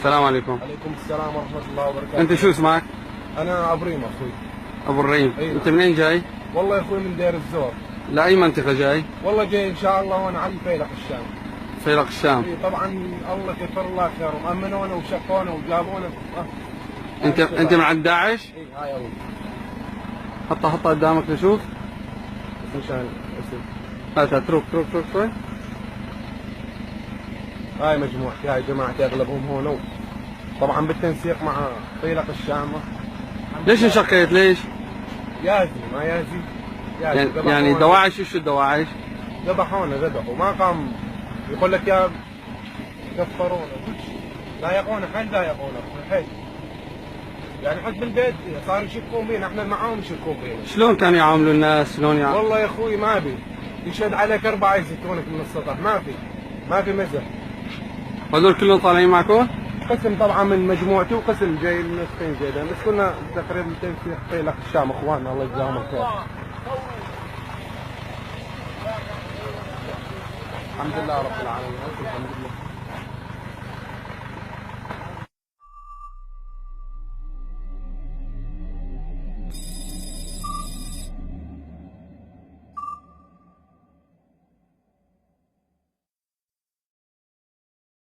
السلام عليكم. عليكم السلام ورحمة الله وبركاته. انت شو اسمك؟ أنا أبو ريم أخوي. ابو الريم. أيوة. انت منين جاي؟ والله يا أخوي من دير الزور. لاي منطقة جاي؟ والله جاي إن شاء الله وأنا على الفيلق الشام. فيلق الشام. إيه طبعا الله كثر الله خيرهم، أمنونا وشقونا وجابونا. انت من عند داعش؟ إيه هاي أول. حطها حطها قدامك لشوف. بس مشان اسم. هات اترك اترك اترك شوي. هاي مجموعتي، هاي جماعتي أغلبهم هون. طبعا بالتنسيق مع فيلق الشام. ليش انشقيت ليش؟ يازي ما يازي. يازي يعني دواعش، شو الدواعش؟ ذبحونا ذبحوا، ما قام يقول لك يا كفرونا كل شيء، ضايقونا حيل، ضايقونا حيل. يعني حتى بالبيت صاروا يشكون بينا، احنا معاهم يشكون بينا. شلون كانوا يعاملوا الناس؟ شلون يعاملوا؟ والله يا اخوي ما بي يشهد عليك 4 يزتونك من السطح، ما في مزح. هذول كلهم طالعين معكم؟ قسم طبعا من مجموعتي وقسم جاي من نسخين جايبين، بس كنا تقريبا تنسيق فيلق الشام اخواننا الله يجزاهم الخير. الحمد لله رب العالمين، الحمد لله.